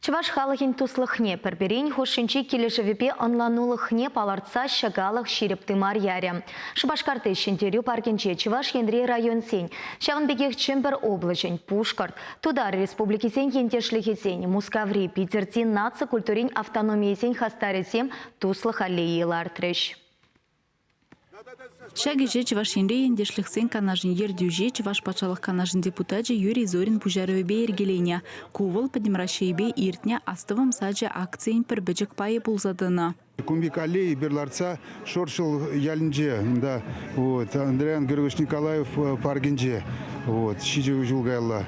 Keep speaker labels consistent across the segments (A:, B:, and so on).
A: Чӑваш халӑхӗн туслӑхне, пӗр-пӗрин хушшинчи килӗшӗвӗпе ӑнланулӑхне палӑртса ҫӑкалӑх ҫирӗп тымар ярӗ. Шупашкарти Ҫӗнтерӳ паркӗнче Чӑваш Енри районсен, ҫавӑн пекех Чӗмпӗр облаҫӗн, Пушкӑрт, Тутар республикисен ентешлӗхӗсен, Мускаври, Питӗрти наци культурин автономийӗсен хастарӗсем туслӑх аллейи лартрӗҫ.
B: Ҫак ӗҫе Чӑваш Енри ентешлӗхсен канашӗн ертӳҫи, Чӑваш патшалӑх канашӗн депутачӗ Юрий Зорин пуҫарӑвӗпе йӗркеленӗ. Ку вӑл Пӗтӗм Раҫҫейпе иртнӗ Астӑвӑм сачӗ акцийӗн пӗр пӗчӗк пайӗ пулса тӑнӑ.
C: Кун пек аллея эпир лартса Шоршӑл ялӗнче унта вот, Андриян Григорьевич Николаев паркӗнче вот, ҫичӗ ҫул каялла.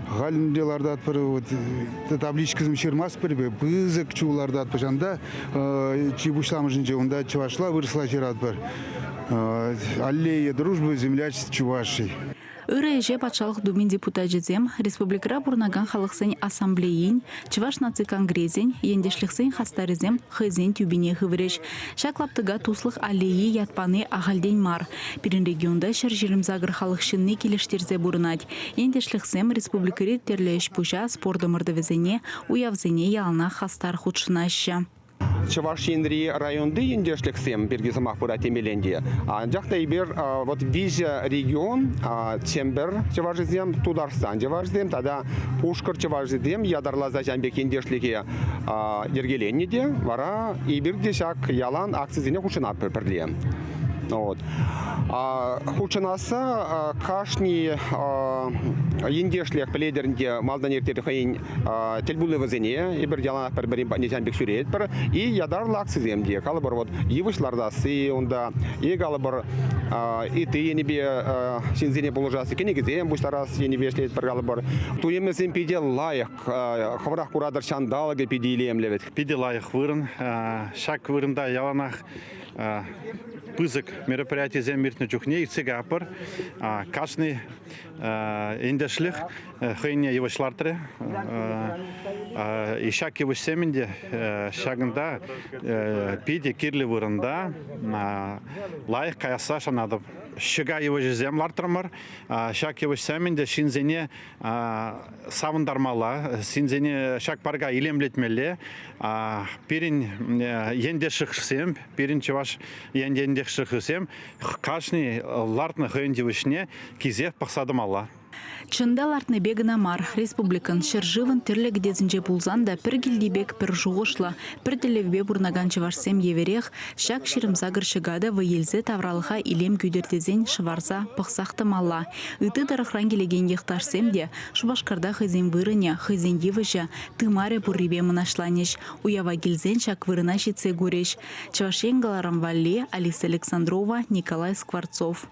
C: Халь ӗнтӗ лартатпӑр вот, табличкӑсем ҫырмастпӑр эпир, пысӑк чул лартатпӑр ҫанта. Чи пуҫламӑшӗнче унта чӑвашла, вырӑсла ҫыратпӑр. Аллея дружбы, землячество Чувашии.
B: Ырӑ ӗҫе Патшалӑх Думин депутачӗсем, республикӑра пурӑнакан халӑхсен ассамблейин, Чӑваш наци конгресӗн, ентешлӗхсен хастарӗсем хӑйсен тӳпине хыврӗҫ. Ҫак лаптӑка Туслӑх аллейи ят пани ахальтен мар. Пирӗн регионта 128 халӑх ҫынни килӗштерсе пурӑнать. Ентешлӗхсем республикӑри тӗрлӗ ӗҫ-пуҫа, спорт ӑмӑртӑвӗсене, уявсене яланах хастар хутшӑнаҫҫӗ.
D: Чӑваш Енри районти ентешлӗхсем пирки сӑмах пырать темелле те. Анчах та эпир вот виҫӗ регион, Чӗмпӗр чӑвашӗсем, Тутарстан чӑвашӗсем тата Пушкӑрт чӑвашӗсем ятарласа ҫавӑн пек ентешлӗхе йӗркеленнӗ те, вара эпир те ҫак ялан акцисене хутшӑнатпӑр пӗрле. Вот. Хутшӑнасса кашни ентешлӗх пӗлетӗр ӗнтӗ малтан ирттернӗ хӑйӗн тӗлпулӑвӗсене эпир яланах пӗр-пӗрин патне ҫавӑн пек ҫӳретпӗр. И ятарлӑ акцисем те, калӑпӑр, вот йывӑҫ лартасси унта, е калӑпӑр, ытти енӗпе ҫынсене пулӑшасси, кӗнекесем пуҫтарас енӗпе ӗҫлетпӗр, калӑпӑр. Туйӑмӗсем питӗ лайӑх, хӑвӑрах куратӑр, ҫанталӑкӗ питӗ илемлӗ вӗт.
E: Питӗ лайӑх вырӑн. Ҫак вырӑнта яланах пысӑк мероприятисем иртнӗ чухне иртсе кайӑпӑр. Кашни ентешлӗх хӑйне йывӑҫ лартрӗ. Ҫак йывӑҫсем ӗнтӗ ҫакӑнта питӗ кирлӗ вырӑнта лайӑх каясса шанатӑп. Ҫӑка йывӑҫӗсем лартрӑмӑр. Ҫак йывӑҫсем ӗнтӗ ҫынсене савӑнтармалла, ҫынсене ҫак парка илемлетмелле. Пирӗн ентешӗхсем, пирӗн чӑваш ентешӗхӗсем кашни лартнӑ хӑйӗн йывӑҫне килсех пӑхса тӑмалла.
B: Чӑн та лартнипе кӑна мар, республикӑн, ҫӗршывӑн тӗрлӗ кӗтесӗнче пулсан та пӗр килти пек пӗр шухӑшлӑ, пӗр тӗллевпе пурӑнакан чӑвашсем евӗрех ҫак 28 ҫӑка та вӑй илсе тавралӑха илем кӳтӗр тесен шӑварса, пӑхсах тӑмалла. Ытти тӑрӑхран килекен йӑхташсем те Шупашкарта хӑйсен вырӑнӗ, хӑйсен йывӑҫӗ, тымарӗ пуррипе мӑнаҫланӗҫ. Уява килсен ҫак вырӑна ҫитсе курӗҫ. Чӑваш Ен кӑларӑм валли Алиса Александрова, Николай Скворцов.